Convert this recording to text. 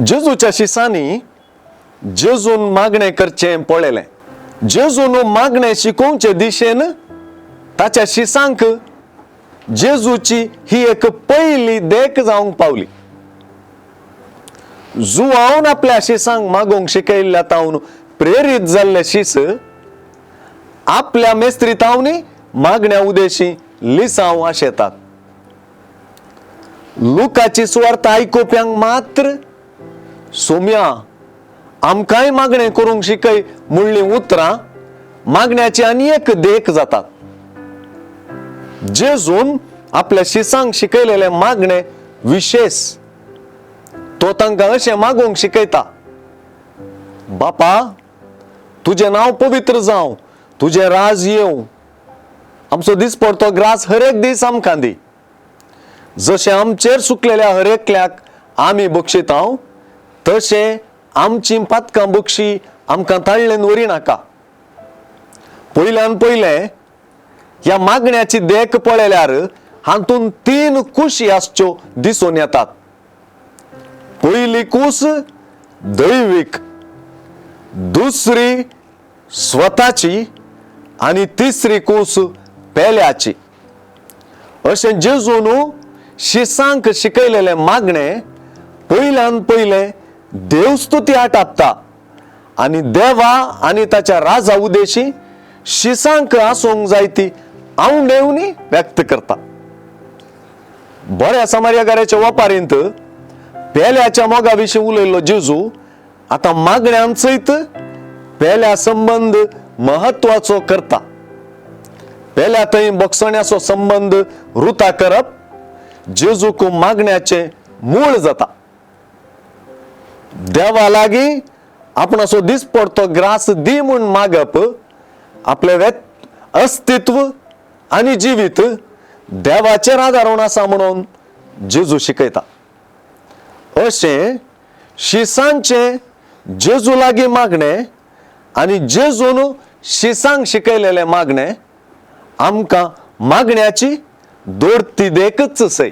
जेजूच्या शिसांनी जेजून मागणें करचें पळयलें. जेजून मागणें शिकोवचे दिशेन ताच्या शिसांक जेजूची ही एक पयली देख जावंक पावली. जुवावन आपल्या शिसांक मागूंक शिकयल्ल्या तावन प्रेरीत जाल्ले शीस आपल्या मेस्त्री तावनी मागण्या उदेशी लिसांव आशेतात. लुकाची सुवार्थ आयकुप्यांक मात्र सोम्या आमकांय मागणें करूंक शिकय म्हणलीं उतरां मागण्याची आनी एक देख जातात. जेजून आपल्या शिसांक शिकयलेलें मागणें विशेश. तो तांकां अशें मागूंक शिकयता, बापा तुजें नांव पवित्र जावं, तुजें राज येवं, आमचो दिसपडतो ग्रास हरेक दीस आमकां दी, जशें आमचेर सुकलेल्या हरेकल्याक आमी बक्षितांव तशें आमची पातकां बक्षी आमकां ताळ्ळेन व्हरी नाका. पयल्यान पयलें ह्या मागण्याची देख पळयल्यार हातूंत तीन कुशी आसच्यो दिसून येतात. पयली कूस दैवीक, दुसरी स्वताची आनी तिसरी कूस पेल्याची. अशें जेजून शिसांक शिकयलेलें मागणें पयल्यान पयलें देवस्तुती आटापता आनी देवा आनी ताच्या राजा उदेशी शिसांक आसूंक जाय ती आवडेवनी व्यक्त करता. बऱ्या समार्यागाराच्या वपारींत पेल्याच्या मोगा विशीं उलयल्लो जेजू आतां मागण्यान सयत पेल्या संबंद महत्वाचो करता. पेल्या थंय बक्षण्याचो संबंद रुता करप जेजूक मागण्याचें मूळ जाता. देवा लागीं आपणाचो दिसपडतो ग्रास दी म्हूण मागप आपलें अस्तित्व आनी जिवीत देवाचेर आदारून आसा म्हणून जेजू शिकयता. अशें शिसांचें जेजू लागीं मागणें आनी जेजून शिसांक शिकयलेलें मागणें आमकां मागण्याची दोडती देखच सय.